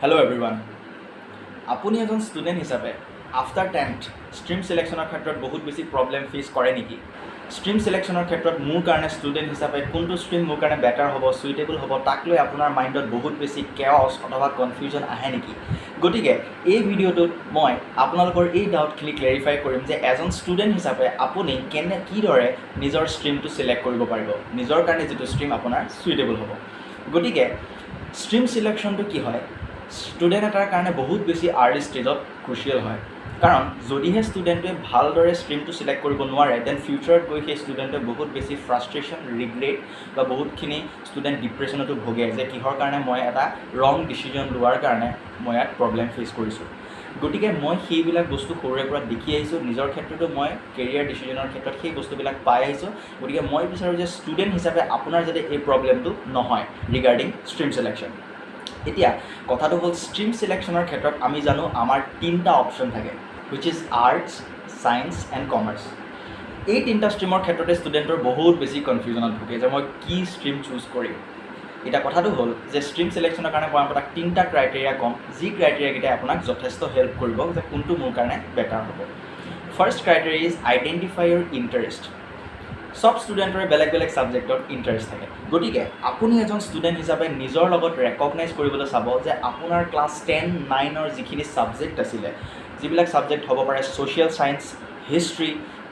Hello' everyone, আপুনি এজন student হিচাপে আফটাৰ টেন্থ ষ্ট্ৰীম চিলেকশ্যনৰ ক্ষেত্ৰত বহুত বেছি প্ৰব্লেম ফেচ কৰে নেকি? ষ্ট্ৰীম চিলেকশ্যনৰ ক্ষেত্ৰত মোৰ কাৰণে ষ্টুডেণ্ট হিচাপে কোনটো ষ্ট্ৰীম মোৰ কাৰণে বেটাৰ হ'ব, চুইটেবল হ'ব, তাক লৈ আপোনাৰ মাইণ্ডত বহুত বেছি কেঅছ অথবা কনফিউজন আহে নেকি? গতিকে এই ভিডিঅ'টোত মই আপোনালোকৰ এই ডাউটখিনি ক্লেৰিফাই কৰিম যে এজন ষ্টুডেণ্ট হিচাপে আপুনি কিদৰে নিজৰ ষ্ট্ৰীমটো চিলেক্ট কৰিব পাৰিব, নিজৰ কাৰণে যিটো ষ্ট্ৰীম আপোনাৰ চুইটেবল হ'ব। গতিকে ষ্ট্ৰীম চিলেকশ্যনটো কি হয়, ষ্টুডেণ্ট এটাৰ কাৰণে বহুত বেছি আৰ্লি ষ্টেজত ক্ৰুচিয়েল হয়। কাৰণ যদিহে ষ্টুডেণ্টটোৱে ভালদৰে ষ্ট্ৰীমটো চিলেক্ট কৰিব নোৱাৰে, then ফিউচাৰত গৈ সেই ষ্টুডেণ্টটোৱে বহুত বেছি ফ্ৰাষ্ট্ৰেশ্যন, ৰিগ্ৰেট বা বহুতখিনি ষ্টুডেণ্ট ডিপ্ৰেশ্যনতো ভোগে যে কিহৰ কাৰণে মই এটা ৰং ডিচিজন লোৱাৰ কাৰণে মই ইয়াত প্ৰব্লেম ফেচ কৰিছোঁ। গতিকে মই সেইবিলাক বস্তু সৰুৰে পৰা দেখি আহিছোঁ। নিজৰ ক্ষেত্ৰতো মই কেৰিয়াৰ ডিচিজনৰ ক্ষেত্ৰত সেই বস্তুবিলাক পাই আহিছোঁ। গতিকে মই বিচাৰোঁ যে ষ্টুডেণ্ট হিচাপে আপোনাৰ যাতে এই প্ৰব্লেমটো নহয় ৰিগাৰ্ডিং ষ্ট্ৰীম চিলেকশ্যন। এতিয়া কথাটো হ'ল, ষ্ট্ৰীম চিলেকশ্যনৰ ক্ষেত্ৰত আমি জানো আমাৰ তিনিটা অপশ্যন থাকে, which is arts, science and commerce। এই তিনিটা ষ্ট্ৰীমৰ ক্ষেত্ৰতে ষ্টুডেণ্টৰ বহুত বেছি কনফিউজনত ভোগে যে মই কি ষ্ট্ৰীম চুজ কৰিম। এতিয়া কথাটো হ'ল যে ষ্ট্ৰীম চিলেকশ্যনৰ কাৰণে মই আপোনাক তিনিটা ক্ৰাইটেৰিয়া ক'ম, যি ক্ৰাইটেৰিয়াকেইটাই আপোনাক যথেষ্ট হেল্প কৰিব যে কোনটো মোৰ কাৰণে বেটাৰ হ'ব। First criteria is identify your interest। চব ষ্টুডেণ্টৰে বেলেগ বেলেগ ছাবজেক্টত ইণ্টাৰেষ্ট থাকে। গতিকে আপুনি এজন ষ্টুডেণ্ট হিচাপে নিজৰ লগত ৰেকগনাইজ কৰিবলৈ চাব যে আপোনাৰ ক্লাছ 10, 9ৰ যিখিনি ছাবজেক্ট আছিলে, যিবিলাক ছাবজেক্ট হ'ব পাৰে social science, history,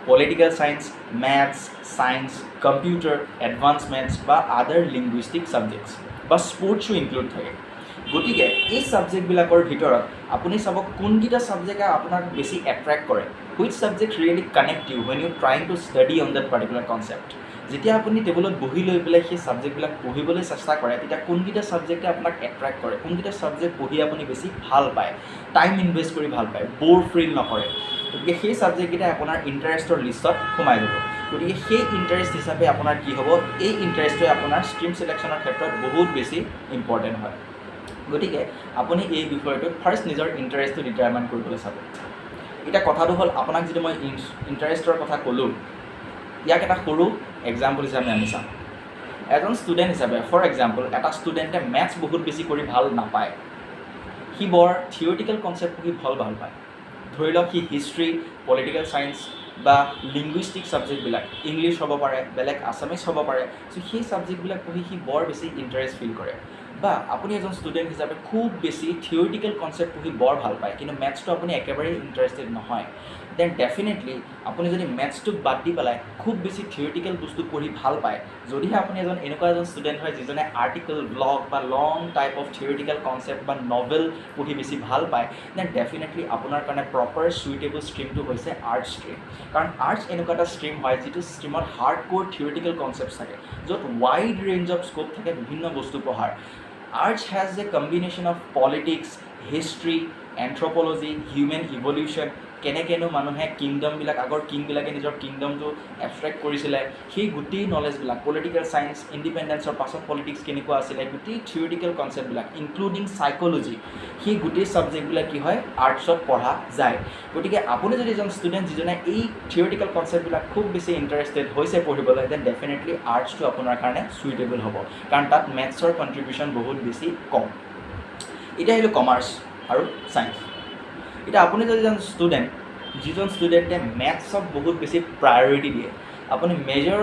political science, maths, science, computer, advance maths বা আদাৰ লিংগুইষ্টিক ছাবজেক্টছ বা স্পৰ্টছো ইনক্লুড থাকে। গতিকে এই ছাবজেক্টবিলাকৰ ভিতৰত আপুনি চাব কোনকেইটা ছাবজেক্টে আপোনাক বেছি এট্ৰেক্ট কৰে, which subject really connect you when you trying to study on that particular concept। যেতিয়া আপুনি টেবুলত বহি লৈ পেলাই সেই ছাবজেক্টবিলাক পঢ়িবলৈ চেষ্টা কৰে, তেতিয়া কোনকেইটা ছাবজেক্টে আপোনাক এট্ৰেক্ট কৰে, কোনকেইটা ছাবজেক্ট পঢ়ি আপুনি বেছি ভাল পায়, টাইম ইনভেষ্ট কৰি ভাল পায়, ব'ৰ ফিল নকৰে, গতিকে সেই ছাবজেক্টকেইটাই আপোনাৰ ইণ্টাৰেষ্টৰ লিষ্টত সোমাই যাব। গতিকে সেই ইণ্টাৰেষ্ট হিচাপে আপোনাৰ কি হ'ব, এই ইণ্টাৰেষ্টটোৱে আপোনাৰ ষ্ট্ৰীম চিলেকশ্যনৰ ক্ষেত্ৰত বহুত বেছি ইম্পৰ্টেণ্ট হয়। গতিকে আপুনি এই বিষয়টোত ফাৰ্ষ্ট নিজৰ ইণ্টাৰেষ্টটো ডিটাৰমাইন কৰিবলৈ চাব। এতিয়া কথাটো হ'ল, আপোনাক যিটো মই ইণ্টাৰেষ্টৰ কথা ক'লোঁ, ইয়াক এটা সৰু এক্সাম্পল হিচাপে আমি চাম। এজন ষ্টুডেণ্ট হিচাপে, ফৰ এক্সাম্পল, এটা ষ্টুডেণ্টে মেথছ বহুত বেছি কৰি ভাল নাপায়, সি বৰ থিয়ৰিটিকেল কনচেপ্ট পঢ়ি ভাল পায়। ধৰি লওক সি হিষ্ট্ৰী, পলিটিকেল ছায়েন্স বা লিংগুইষ্টিক ছাবজেক্টবিলাক, ইংলিছ হ'ব পাৰে, বেলেগ আছামিছ হ'ব পাৰে, চ' সেই ছাবজেক্টবিলাক পঢ়ি সি বৰ বেছি ইণ্টাৰেষ্ট ফিল কৰে। বা আপুনি এজন ষ্টুডেণ্ট হিচাপে খুব বেছি থিয়ৰিটিকেল কনচেপ্ট পঢ়ি বৰ ভাল পায়, কিন্তু মেথছটো আপুনি একেবাৰেই ইণ্টাৰেষ্টেড নহয়, then definitely আপুনি যদি মেথছটোক বাদ দি পেলাই খুব বেছি থিয়ৰিটিকেল বস্তু পঢ়ি ভাল পায়, যদিহে আপুনি এজন এনেকুৱা এজন ষ্টুডেণ্ট হয় যিজনে আৰ্টিকল, ব্লগ বা long type of theoretical concept বা নভেল পঢ়ি বেছি ভাল পায়, then definitely আপোনাৰ কাৰণে প্ৰপাৰ চুইটেবল ষ্ট্ৰীমটো হৈছে আৰ্টছ ষ্ট্ৰীম। কাৰণ আৰ্টছ এনেকুৱা এটা ষ্ট্ৰীম হয় যিটো ষ্ট্ৰীমত হাৰ্ড ক'ৰ থিয়ৰিটিকেল কনচেপ্ট থাকে, য'ত ৱাইড ৰেঞ্জ অফ স্ক'প থাকে বিভিন্ন বস্তু পঢ়াৰ। Arts has a combination of politics, history, anthropology, human evolution, কেনেকৈনো মানুহে কিংডমবিলাক, আগৰ কিংবিলাকে নিজৰ কিংডমটো এবষ্ট্ৰেক্ট কৰিছিলে, সেই গোটেই নলেজবিলাক, পলিটিকেল ছায়েন্স, ইণ্ডিপেণ্ডেঞ্চৰ পাছত পলিটিক্স কেনেকুৱা আছিলে, গোটেই থিয়ৰিটিকেল কনচেপ্টবিলাক, ইনক্লুডিং চাইক'লজি, সেই গোটেই ছাবজেক্টবিলাক কি হয়, আৰ্টছত পঢ়া যায়। গতিকে আপুনি যদি এজন ষ্টুডেণ্ট যিজনে এই থিয়ৰিটিকেল কনচেপ্টবিলাক খুব বেছি ইণ্টাৰেষ্টেড হৈছে পঢ়িবলৈ, then definitely আৰ্টছটো আপোনাৰ কাৰণে চুইটেবল হ'ব, কাৰণ তাত মেথছৰ কণ্ট্ৰিবিউশ্যন বহুত বেছি কম। এতিয়া আহিলোঁ কমাৰ্চ আৰু ছায়েন্স। এতিয়া আপুনি যদি এজন ষ্টুডেণ্ট, যিজন ষ্টুডেণ্টে মেথছক বহুত বেছি প্ৰায়ৰিটি দিয়ে, আপুনি মেজৰ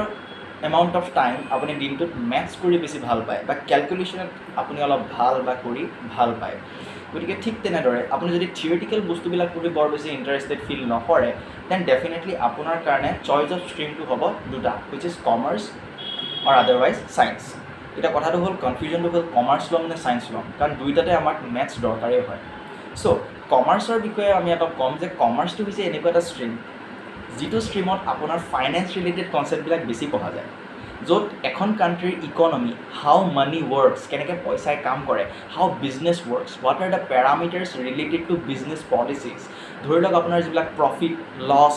এমাউণ্ট অফ টাইম আপুনি দিনটোত মেথছ কৰি বেছি ভাল পায় বা কেলকুলেশ্যনত আপুনি অলপ ভাল বা কৰি ভাল পায়, গতিকে ঠিক তেনেদৰে আপুনি যদি থিয়ৰিটিকেল বস্তুবিলাক পঢ়ি বৰ বেছি ইণ্টাৰেষ্টেড ফিল নকৰে, then definitely আপোনাৰ কাৰণে চইচ অফ ষ্ট্ৰীমটো হ'ব দুটা, which is commerce or otherwise science। এতিয়া কথাটো হ'ল, কনফিউজনটো হ'ল কমাৰ্চ ল'ম নে ছায়েন্স ল'ম, কাৰণ দুয়োটাতে আমাক মেথছ দৰকাৰেই হয়। চ' কমাৰ্চৰ বিষয়ে আমি অলপ ক'ম যে কমাৰ্চটো হৈছে এনেকুৱা এটা ষ্ট্ৰীম যিটো ষ্ট্ৰীমত আপোনাৰ ফাইনেন্স ৰিলেটেড কনচেপ্টবিলাক বেছি পঢ়া যায়, য'ত এখন কাণ্ট্ৰিৰ ইকনমি, how money works, কেনেকৈ পইচাই কাম কৰে, how business works, what are the parameters related to business policies, ধৰি লওক আপোনাৰ যিবিলাক profit, loss,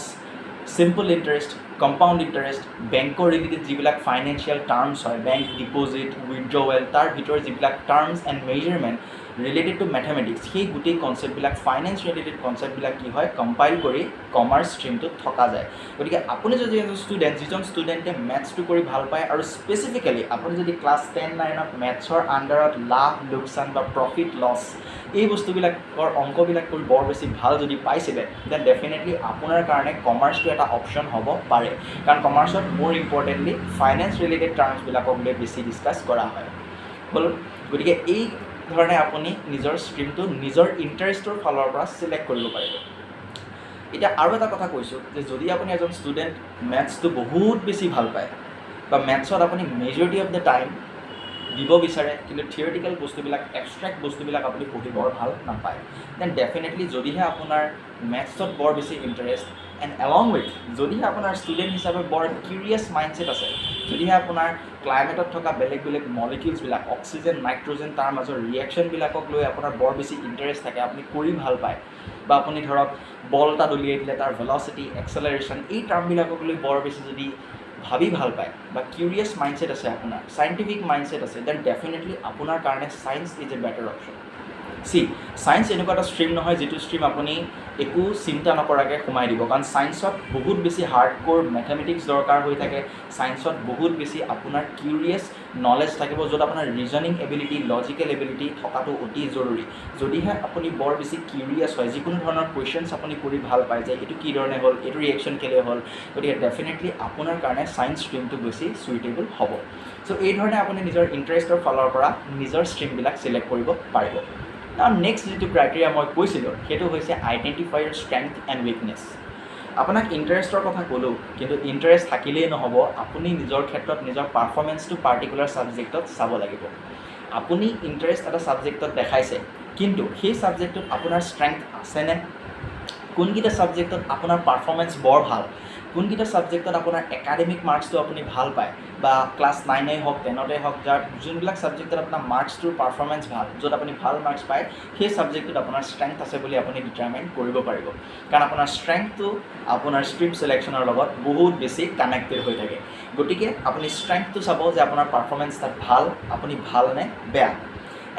simple interest, compound interest, বেংকৰ ৰিলেটেড যিবিলাক ফাইনেন্সিয়েল টাৰ্মছ হয়, বেংক ডিপ'জিট, উইড্ৰৱেল, তাৰ ভিতৰত যিবিলাক terms and measurement related to mathematics, সেই গোটেই কনচেপ্টবিলাক, ফাইনেন্স ৰিলেটেড কনচেপ্টবিলাক কি হয়, কম্পাইল কৰি কমাৰ্চ ষ্ট্ৰীমটোত থকা যায়। গতিকে আপুনি যদি এজন ষ্টুডেণ্ট, যিজন ষ্টুডেণ্টে মেথছটো কৰি ভাল পায় আৰু স্পেচিফিকেলি আপুনি যদি ক্লাছ 10 9ত মেথছৰ আণ্ডাৰত লাভ লোকচান বা প্ৰফিট লছ এই বস্তুবিলাকৰ অংকবিলাক কৰি বৰ বেছি ভাল যদি পাইছিলে, then definitely আপোনাৰ কাৰণে কমাৰ্চটো এটা অপশ্যন হ'ব পাৰে। কাৰণ কমাৰ্চত মোৰ ইম্পৰ্টেণ্টলি ফাইনেন্স ৰিলেটেড টাৰ্মছবিলাকক লৈ বেছি ডিছকাছ কৰা হয় হ'ল। গতিকে এই ধৰণে আপুনি নিজৰ ষ্ট্ৰীমটো নিজৰ ইণ্টাৰেষ্টৰ ফালৰ পৰা চিলেক্ট কৰিব পাৰিব। এতিয়া আৰু এটা কথা কৈছোঁ যে যদি আপুনি এজন ষ্টুডেণ্ট মেথছটো বহুত বেছি ভাল পায় বা মেথছত আপুনি মেজৰিটি অফ the time দিব বিচাৰে, কিন্তু থিয়ৰিটিকেল বস্তুবিলাক, এবষ্ট্ৰেক্ট বস্তুবিলাক আপুনি পঢ়ি বৰ ভাল নাপায়, then definitely যদিহে আপোনাৰ মেথছত বৰ বেছি ইণ্টাৰেষ্ট এণ্ড এলং উইথ যদিহে আপোনাৰ ষ্টুডেণ্ট হিচাপে বৰ কিউৰিয়াছ মাইণ্ডছেট আছে, যদিহে আপোনাৰ ক্লাইমেটত থকা বেলেগ বেলেগ মলিকিউলছবিলাক, অক্সিজেন, নাইট্ৰজেন, তাৰ মাজৰ ৰিয়েকশ্যনবিলাকক লৈ আপোনাৰ বৰ বেছি ইণ্টাৰেষ্ট থাকে, আপুনি কৰি ভাল পায়, বা আপুনি ধৰক বল এটা দলিয়াই দিলে তাৰ ভেলচিটি, এক্সেলাৰেশ্যন, এই টাৰ্মবিলাকক লৈ বৰ বেছি যদি ভাবি ভাল পায় বা কিউৰিয়াছ মাইণ্ডছেট আছে আপোনাৰ, চাইণ্টিফিক মাইণ্ডছেট আছে, then definitely আপোনাৰ কাৰণে science is a better option. See, science এনেকুৱা এটা ষ্ট্ৰীম নহয় যিটো ষ্ট্ৰীম আপুনি একো চিন্তা নকৰাকৈ সোমাই দিব, কাৰণ ছায়েন্সত বহুত বেছি হাৰ্ড ক'ৰ মেথমেটিক্স দৰকাৰ হৈ থাকে। ছায়েন্সত বহুত বেছি আপোনাৰ কিউৰিয়াছ নলেজ থাকিব, য'ত আপোনাৰ ৰিজনিং এবিলিটি, লজিকেল এবিলিটি থকাটো অতি জৰুৰী। যদিহে আপুনি বৰ বেছি কিউৰিয়াছ হয়, যিকোনো ধৰণৰ কুৱেশ্যনছ আপুনি কৰি ভাল পায় যে এইটো কি ধৰণে হ'ল, এইটো ৰিয়েকশ্যন কেলৈ হ'ল, গতিকে ডেফিনেটলি আপোনাৰ কাৰণে ছায়েন্স ষ্ট্ৰীমটো বেছি চুইটেবল হ'ব। চ' এই ধৰণে আপুনি নিজৰ ইণ্টাৰেষ্টৰ ফালৰ পৰা নিজৰ ষ্ট্ৰীমবিলাক চিলেক্ট কৰিব পাৰিব। আৰু নেক্সট যিটো ক্ৰাইটেৰিয়া মই কৈছিলোঁ সেইটো হৈছে identify your strength and weakness. আপোনাক ইণ্টাৰেষ্টৰ কথা ক'লোঁ, কিন্তু ইণ্টাৰেষ্ট থাকিলেই নহ'ব, আপুনি নিজৰ ক্ষেত্ৰত নিজৰ পাৰফৰ্মেঞ্চটো পাৰ্টিকুলাৰ ছাবজেক্টত চাব লাগিব। আপুনি ইণ্টাৰেষ্ট এটা ছাবজেক্টত দেখাইছে, কিন্তু সেই ছাবজেক্টটোত আপোনাৰ ষ্ট্ৰেংথ আছেনে, কোনকেইটা ছাবজেক্টত আপোনাৰ পাৰফৰ্মেঞ্চ বৰ ভাল, কোনকেইটা ছাবজেক্টত আপোনাৰ একাডেমিক মাৰ্কছটো আপুনি ভাল পায়, বা ক্লাছ 9েই হওক, 10তে হওক, যাৰ যোনবিলাক ছাবজেক্টত আপোনাৰ মাৰ্কছটোৰ পাৰফৰ্মেঞ্চ ভাল, য'ত আপুনি ভাল মাৰ্কছ পায়, সেই ছাবজেক্টটোত আপোনাৰ ষ্ট্ৰেংথ আছে বুলি আপুনি ডিটাৰমাইন কৰিব পাৰিব। কাৰণ আপোনাৰ ষ্ট্ৰেংথটো আপোনাৰ ষ্ট্ৰীম চিলেকশ্যনৰ লগত বহুত বেছি কানেক্টেড হৈ থাকে। গতিকে আপুনি ষ্ট্ৰেংথটো চাব যে আপোনাৰ পাৰফৰ্মেঞ্চ তাত ভাল, আপুনি ভাল নে বেয়া।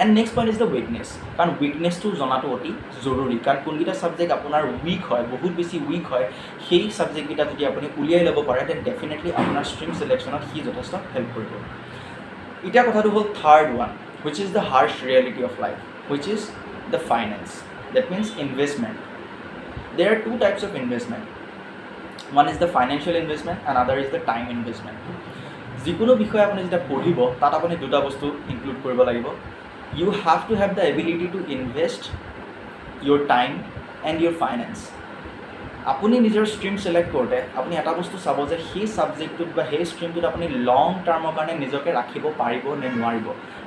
And next point is the weakness. কাৰণ উইকনেছটো জনাটো অতি জৰুৰী, কাৰণ কোনকেইটা ছাবজেক্ট আপোনাৰ উইক হয়, বহুত বেছি উইক হয়, সেই ছাবজেক্টকেইটা যদি আপুনি উলিয়াই ল'ব পাৰে, then definitely আপোনাৰ ষ্ট্ৰীম চিলেকশ্যনত সি যথেষ্ট হেল্প কৰিব। এতিয়া কথাটো হ'ল third one, which is the harsh reality of life, which is the finance, that means investment. There are two types of investment. One is the financial investment and other is the time investment. যিকোনো বিষয়ে আপুনি যেতিয়া পঢ়িব, তাত আপুনি দুটা বস্তু include কৰিব লাগিব। You have to have the ability to invest your time and your finance. আপুনি নিজৰ ষ্ট্ৰীম চিলেক্ট কৰোঁতে আপুনি এটা বস্তু চাব যে সেই ছাবজেক্টটোত বা সেই ষ্ট্ৰীমটোত আপুনি লং টাৰ্মৰ কাৰণে নিজকে ৰাখিব পাৰিব নে নোৱাৰিব।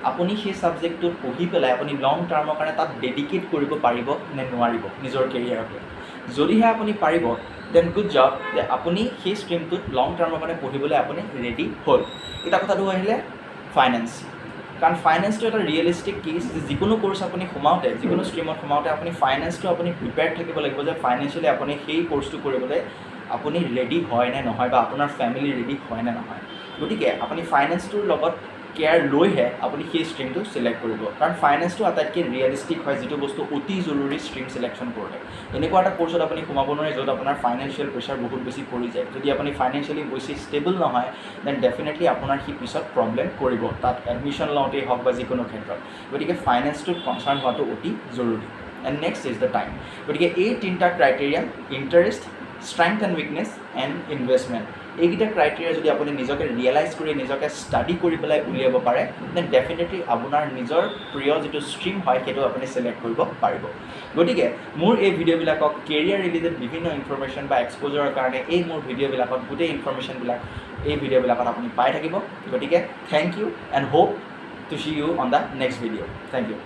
আপুনি সেই ছাবজেক্টটোত পঢ়ি পেলাই আপুনি লং টাৰ্মৰ কাৰণে তাত ডেডিকেট কৰিব পাৰিব নে নোৱাৰিব নিজৰ কেৰিয়াৰক লৈ। যদিহে আপুনি পাৰিব, then good job যে আপুনি সেই ষ্ট্ৰীমটোত লং টাৰ্মৰ কাৰণে পঢ়িবলৈ আপুনি ৰেডি হ'ল। এতিয়া কথাটো আহিলে ফাইনেন্স। কাৰণ ফাইনেন্সটো এটা ৰিয়েলিষ্টিক কেছ যে যিকোনো ক'ৰ্চ আপুনি সোমাওঁতে, যিকোনো ষ্ট্ৰীমত সোমাওঁতে আপুনি ফাইনেন্সটো আপুনি প্ৰিপেয়াৰ্ড থাকিব লাগিব যে ফাইনেন্সিয়েলি আপুনি সেই ক'ৰ্চটো কৰিবলৈ আপুনি ৰেডি হয় নে নহয়, বা আপোনাৰ ফেমিলি ৰেডি হয় নে নহয়। গতিকে আপুনি ফাইনেন্সটোৰ লগত কেয়াৰ লৈহে আপুনি সেই ষ্ট্ৰীমটো চিলেক্ট কৰিব, কাৰণ ফাইনেন্সটো আটাইতকৈ ৰিয়েলিষ্টিক হয়, যিটো বস্তু অতি জৰুৰী ষ্ট্ৰীম চিলেকশ্যন কৰোঁতে। এনেকুৱা এটা ক'ৰ্চত আপুনি সোমাব নোৱাৰে য'ত আপোনাৰ ফাইনেন্সিয়েল প্ৰেছাৰ বহুত বেছি পৰি যায়। যদি আপুনি ফাইনেন্সিয়েলি বেছি ষ্টেবল নহয়, then definitely আপোনাৰ সি পিছত প্ৰব্লেম কৰিব, তাত এডমিশ্যন লওঁতেই হওক বা যিকোনো ক্ষেত্ৰত। গতিকে ফাইনেন্সটোত কনচাৰ্ণ হোৱাটো অতি জৰুৰী। And next is the time. গতিকে এই তিনিটা criteria, interest, strength and weakness and investment, এইকেইটা ক্ৰাইটেৰিয়া যদি আপুনি নিজকে ৰিয়েলাইজ কৰি নিজকে ষ্টাডি কৰি পেলাই উলিয়াব পাৰে, then definitely আপোনাৰ নিজৰ প্ৰিয় যিটো ষ্ট্ৰীম হয় সেইটো আপুনি চিলেক্ট কৰিব পাৰিব। গতিকে মোৰ এই ভিডিঅ'বিলাকক কেৰিয়াৰ ৰিলেটেড বিভিন্ন ইনফৰমেশ্যন বা এক্সপ'জাৰৰ কাৰণে এই মোৰ ভিডিঅ'বিলাকত গোটেই ইনফৰমেশ্যনবিলাক এই ভিডিঅ'বিলাকত আপুনি পাই থাকিব। গতিকে thank you and hope to see you on the next video. Thank you.